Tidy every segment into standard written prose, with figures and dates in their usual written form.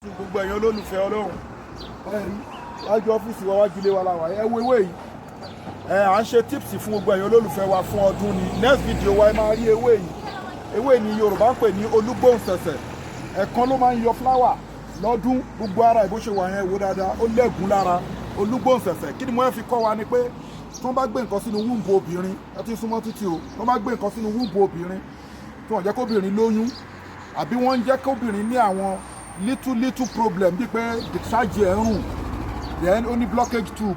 Gbogbo ẹ̀yin olólùfẹ́ Ọlọ́run, ẹ rí wájú ọ́fíìsì wa, wájú ilé wa la wà. Ẹ wo ewé yìí. Ẹ à ń ṣe tips fún gbogbo ẹ̀yin olólùfẹ́ wa fún ọdún ni. Next video wa, ẹ máa rí ewé yìí. Ewé ni Yorùbá ń pè ní olúgbòǹsẹ̀sẹ̀. Ẹ̀kan ló máa ń yọ flower lọ́dún. Gbogbo ara ìbó ṣe wà yẹn, wò dáadáa, ó lẹ́gùn lára. Olúgbòǹsẹ̀sẹ̀, kí ni mo fẹ́ fi kọ́ wa ni pé tí wọ́n bá gbé nǹkan sínú womb obìnrin, ẹ ti súnmọ́ títí o, tí wọ́n bá gbé nǹkan sínú womb obìnrin tí wọ́n jẹ́ kóbìnrin lóyún, àbí wọ́n ń jẹ́ kóbìnrin ní àwọn little little problem, bíi pé discharge ẹ̀ ń rùn, then ó ní blockage tube,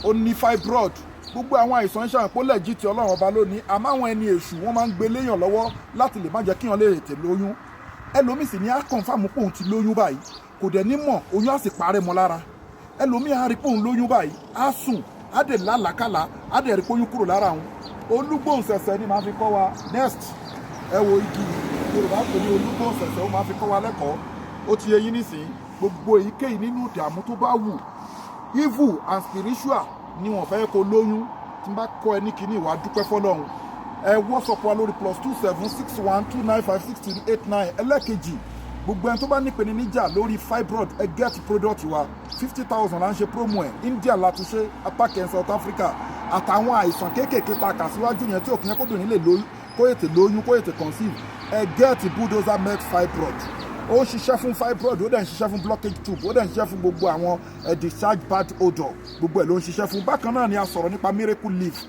ó ní fibroid, gbogbo àwọn àìsàn ṣàǹpó lẹ́jì tí Ọlọ́run Ọba lónìí. Àmọ́ àwọn ẹni èṣù, wọ́n máa ń gbé léèyàn lọ́wọ́ láti lè má jẹ́ kíyàn lè tètè lóyún. Ẹlòmíì sì ní á confirm pé òun ti lóyún báyìí, kò dẹ̀ ní mọ̀, oyún á sì parẹ́ mọ́ lára. Ẹlòmíì á rí pé òun lóyún báyìí, á sùn, á dẹ̀ lálàákàlà, á dẹ̀ rí pé oyún kúrò lára òun. Olúgbòǹsẹ̀sẹ̀ ni màá fi kọ́ wa next. Ẹ wo igi, Yorùbá pè ní olúgbòǹsẹ̀sẹ̀, ó máa fi kọ́ wa lẹ́kọ̀ọ́. Ó ti yé yín nísìnyí. Gbogbo èyíkéyìí nínú ìdààmú tó bá wù, evil and spiritual ni wọ́n fẹ́ kó lóyún. Tí n bá kọ́ ẹ ní kíní, ìwà dúpẹ́ fọlọ́run. Ẹ WhatsApp wa lórí +27 612 956389. Ẹlẹ́kejì, gbogbo ẹni tó bá nípèníjà lórí fibroid, ẹ get product wa. 50,000 là ń ṣe promo ẹ̀. India látúnṣe, apákẹ́ South Africa, àtàwọn àìsàn kéékèèké ta kà síwájú yẹn tí òkè yẹn kóbìnrin lè lóyún, kó ètè lóyún, kó ètè conceive, ẹ get bulldozer med fibroid. Ó ń ṣiṣẹ́ fún fibroid, ó dẹ̀ ń ṣiṣẹ́ fún blockage tube, ó dẹ̀ ń ṣiṣẹ́ fún gbogbo àwọn discharge bad odor, gbogbo ẹ̀ ló ń ṣiṣẹ́ fún. Bákan náà ni a sọ̀rọ̀ nípa miracle leaf.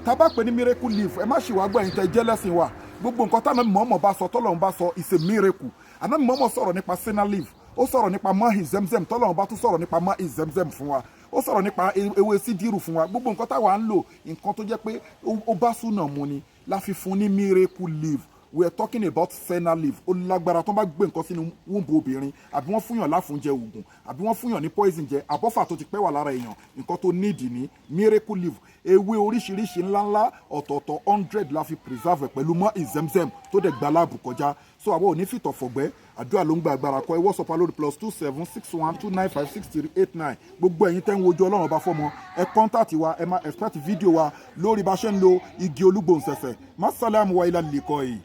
Tá a bá pè ní miracle leaf, ẹ má ṣì wá gbọ́. Ẹ̀yin tẹ́ jẹ́ lẹ́sìn wa, gbogbo nǹkan táwọn mọ̀ọ́mọ̀ bá sọ, tọ́lọ́run bá sọ, is a miracle. Àná mọ̀ọ́mọ̀ sọ̀rọ̀ nípa senna leaf, ó sọ̀rọ̀ nípa mahi zemzem, tọ́lọ́run bá tún sọ̀rọ̀ nípa mahi zemzem fún wa, ó sọ̀rọ̀ nípa ewé sídìrù fún wa. Gbogbo nǹkan táwa ń lò, nǹkan tó jẹ́ pé ó bá súnà mu ni la fi fún ní miracle leaf. We are talking about senna leaf. Ó lágbára. Tó bá gbé nǹkan sínú womb obìnrin, àbí wọ́n fúnyàn láfúnjẹ oògùn, àbí wọ́n fúnyàn ní poison jẹ, àbọ́fà tó ti pẹ́ wà lára èèyàn, nǹkan tó nídìí ní miracle leaf. Ewé oríṣiríṣi ńláńlá ọ̀tọ̀ọ̀tọ̀ 100 la fi preserve ẹ̀ pẹ̀lú mọ́ ìzẹ́mzẹ́m tó dẹ̀ gba lab kọjá. So àwọn ò ní fìtọ̀ fọ̀gbẹ́, àdúrà ló ń gba agbára kọ. Ẹ WhatsApp wa lórí +27 612 956389. Gbogbo ẹ̀yin tẹ́ ń wojú Ọlọ́run Ọba fọ́mọ, ẹ contact wa. Ẹ máa expect fídíò wa lórí bá ṣe ń lo igi olúgbòǹsẹ̀sẹ̀. Masalamu wa ilà lìkọ́ yìí.